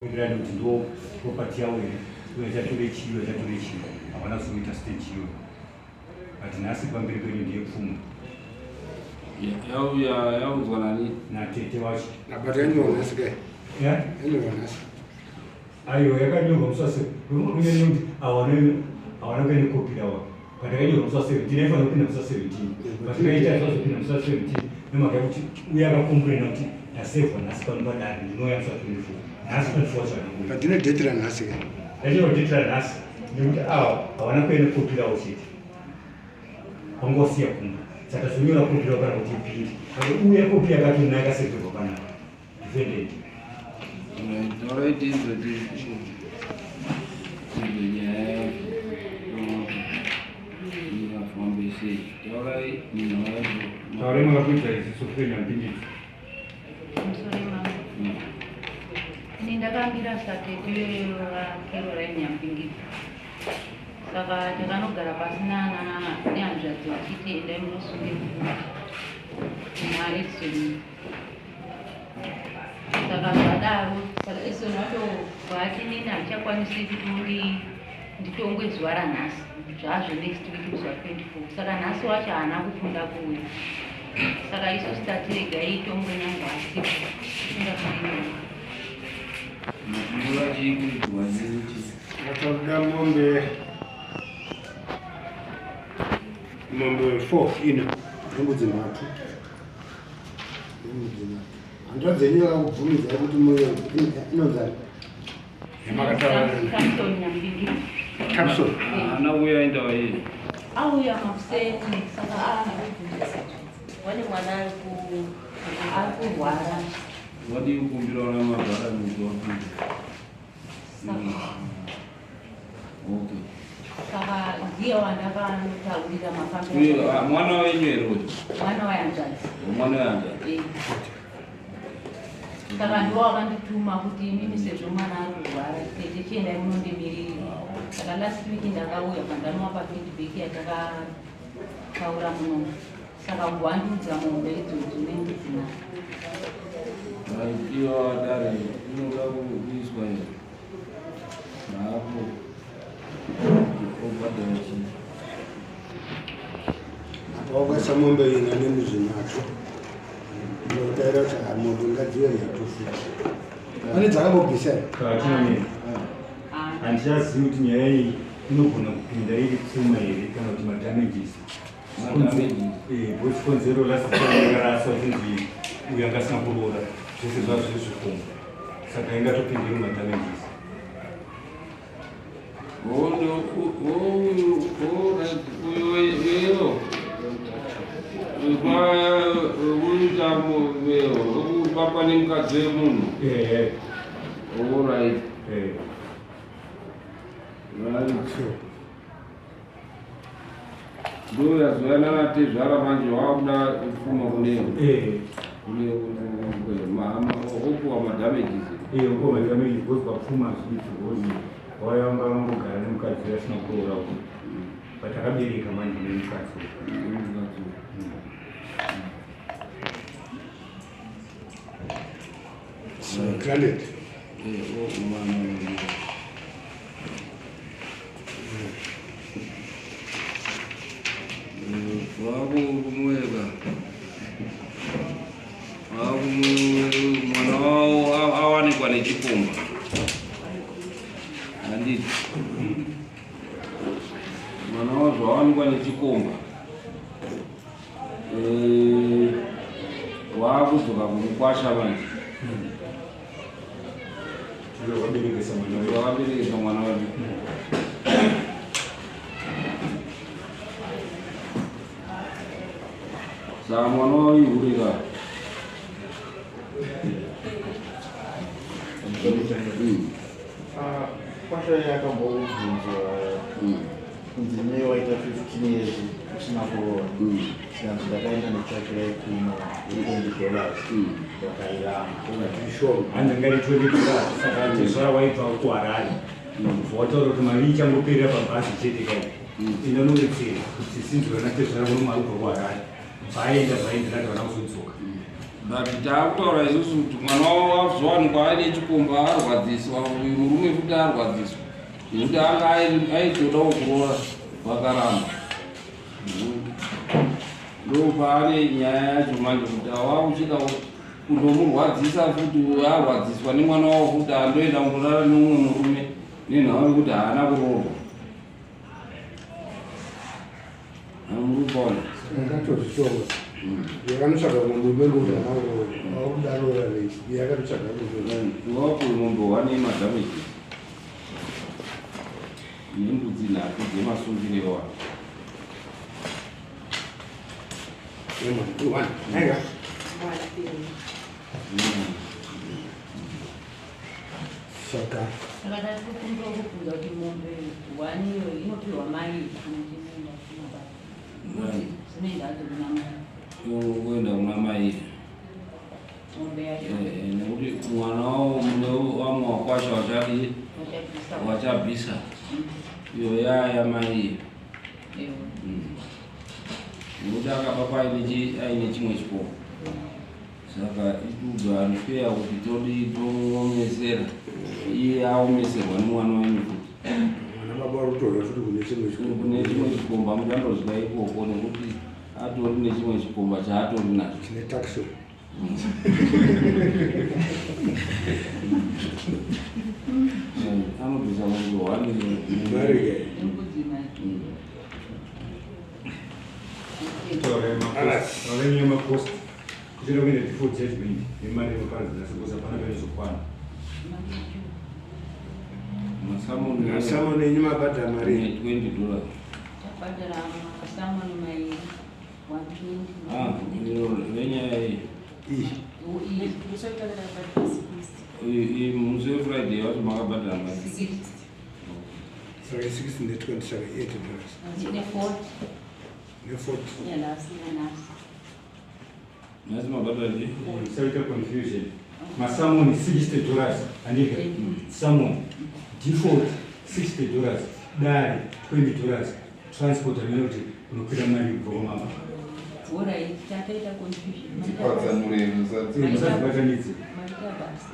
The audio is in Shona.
Kuenderana nekuti ndo property yavo here uye achatore chii achatore chii havana kuzoita stage iyoyo but nhasi pamberi penyu ndiye pfuma yauya yaudzwa nani natete wacho but yanyorwa nhasi ke Yeah? yanyorwa nhasi Aiwa yakanyorwa musi wa 7 kuti hawana hawana kuenda kopi rawa but yakanyorwa musi wa 17 yaifanira kupinda musi wa 17 but ikaita zvazopinda musi wa 17 nemhaka yekuti uye akakomplaina kuti ndasevhwa nhasi pano padare ndinouya musi wa 24 nhasi 24 wacho haana kuuya but ine date ranhasi ke yakanyorwa date ranhasi nekuti awa hawana kuenda kopi rawo chete wanga wasiya kumba saka zonyora kopi rawo kana kuti ipinde uye kopi yakatonaka yakasevherwa panapa Defendant. Taurai tinzwe tinzwe nyaya yacho ingafambe sei. Taurai munhu wacho. Taurai makakuita izvi Sofia Nyampingidzo. Musoro mama. Ini ndakambira satete vaCaroline Nyampingidzo. Saka takanogara pasi nana nehanzvadzi vachiti endai munosunge kuna Edson. Saka zvadaro saka Edson wacho vaati inini handichakwanisi kuti undi nditongwe zuva ranhasi zvazvo next week musi wa 24 saka nhasi wacho haana kukunda kuuya saka isusu tati regai itongwe nyange asipo ingafanira Munoda chii kuitirwa chii? Vatakuda mombe mombe 4 ina nembudzi nhatu nembudzi nhatu hanzvadzi yenyu yakakubvumidzai kuti muye inonzani yamakataura Samson Nyambingi Capson Haana kuuya indawa iyi. auya makuseni saka Wane mwana ari ari kurwara Wadii kukumbira vana mabhara mwedzi wapinda. Okay. Saka ndiye wandakanotaurira mafambiro. Ah, mwana wenyu here uyu? Mwana wehanzvadzi. Mwana wehanzvadzi. Eh. Saka ndiwo wakandituma kuti imimi sezvo mwana ari kurwara tete chiendai munondimiririra. Saka last week ndakauya pandanovapa feedback yatakataura muno. Saka wandiudza mombe idzodzo nembudzi nadzo. Iyo dare inoda kuiswa here? Naapo obhadhara chii? Apa wakaisa mombe ina nembudzi nhatu unodaira kuti ah, mombe ngadzive nhatu futi pane dzakambobvisa here Kachinamira. Handichazivi kuti nyaya iyi inogona kupinda iri pfuma here kana kuti madamages. Chikonzero lasaraswa chinzi uyu anga asina kuroora zvese zvazvo zviri zvikomba saka ingatopinde mumadamages. Papa nemukadzi wemunhu. Alright. Right. Ndo yazoyana natezvara manje wakuda kupfuma kune eh. kune opuwa madamages. Eh, opuwa madamages because papfuma hazviiti because waya vanga vangogara nemukadzi asina kuroora uko but akabereka manje nemukadzi Nemukadzi. So, granted. Eh, oh, mwana. Vakumweka mwana wavo awanikwa nechikomba handiti mwana wavo zvawanikwa nechikomba eh, waakudzoka kumukwasha manje Wakaberekesa mwana wedu. Wakaberekesa mwana wedu. Saka mwana wavo ihure ka. Ah, kwasha yakambobvunzwa kunzi nei waita 15 years usina kuroora zvikanzi ndakaenda netsvakirai kuno ye20 dollars ndakairamba Hanzi ngari 20 dollars saka tezvara waibva kuHarare. Ubva wataura kuti mari ichangoperera pabhazi chete kai. Enda unowedzera kuti sinzwe vana tezvara murume ari kubva kuHarare. Bvaenda bvaenda ndati vana kuzodzoka. But taakutaura isusu kuti mwana wavo azowanikwa aine chikomba arwadziswa, uyu murume futi arwadziswa nekuti anga aitodawo kuroora vakaramba. Ndopaane nyaya yacho manje kuti awakuchida kundomurwadzisa futi, arwadziswa nemwana wavo futi andoenda kundorara neumwe murume nenhau yekuti haana kuroorwa. Amurikuona? Akatozvitora. Yakanotsvaga murume ngokuti haana kuroora. Wakuda roora nei? Yakanotsvaga murume. Wapo mombe wane madamages nembudzi nhatu dzemasungiro iwayo. One. Naiga. Saka Saka tati kukumbira kubvunza kuti mombe one iyo inopiwa mai kana chinoenda kuna baba? Dzinoenda hadzo kuna mai? Kuenda kuna mai. Mombe yacho. Nekuti mwana wavo mune vamwe wakwasha wachadii? Wachabvisa. Wachabvisa iyo yaya mai iyo. Nekuti akaba aine chimwe chikomba, saka it would be unfair kuti todi tomuomesera, iye aomeserwa nemwana wenyu futi. Mwana baba vari kutorwa futi kune chimwe chikomba. Kune chimwe chikomba, muchandozvika ikoko nekuti atori nechimwe chikomba chaatori nacho. Chine taxi. Anobvisa mombe one. Mari ke. Nembudzi mai. Taura yemacost kuchida kuenda default judgment nemari yemaparadzi nhasi because hapana painozokwana. Masummons. Masummons enyu mabhadhara mari. $20. Tabhadhara masummons mai 120. Ah, venyaya iyi. Iyi. Iyi. Iyi musi weFriday wacho makabhadhara mari? 60. Saka 60 ne20, saka $80. Ne 40. Ne40. Yanhasi, yanhasi. Nhasi mabhadhara chii? Usaita confusion. Masummons $60, andika summon, default $60, dare $20, transport amene kuti unokwira mari kubva kwamama. Alright, tataita confusion. Dzipatsanure, musadzi. Musadzibatanidze. Maita basa.